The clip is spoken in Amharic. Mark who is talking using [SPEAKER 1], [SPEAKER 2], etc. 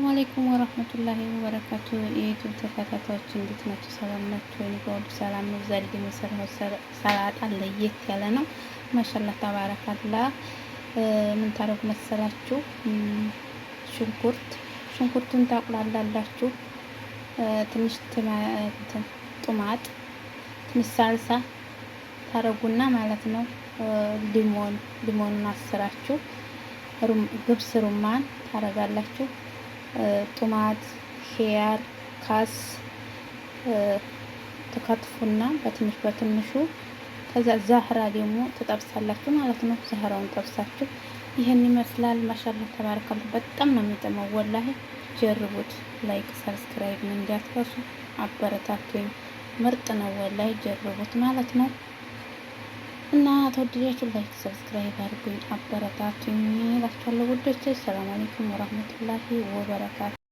[SPEAKER 1] አለይኩም ወረህመቱላሂ ወበረካቱ። የዩቱብ ተከታታዮች እንዴት ናቸው? ሰላም ናቸው? እኔ ጋር ሁሉ ሰላም ነው። ዛሬ ደግሞ የሰራሁት ሰላጣ ለየት ያለ ነው። ማሻአላህ ተባረካላህ። ምን ታደርጉ መሰላችሁ? ሽንኩርቱን ታቁላላላችሁ። ትንሽ ጡማጥ፣ ትንሽ ሳልሳ ታረጉና ማለት ነው። ሊሞኑን አስራችሁ ግብስ ሩማን ታረጋላችሁ። ጡማት፣ ሄያር፣ ካስ ተከትፉና በትንሽ በትንሹ ከዛ ዛህራ ደግሞ ትጠብሳላችሁ ማለት ነው። ዛህራውን ጠብሳችሁ ይህን ይመስላል። ማሻአላህ ተባረካላህ። በጣም ነው የሚጥመው ወላሂ ጀርቡት። Like subscribe እንዳትረሱ፣ አበረታቱኝ። ምርጥ ነው ወላሂ ጀርቡት ማለት ነው። እና ተወደዳችሁ like subscribe አድርጉኝ፣ አበረታቱኝ እላችኋለሁ ውዶቼ። ሰላም አለይኩም ወራህመቱላሂ ወበረካቱ።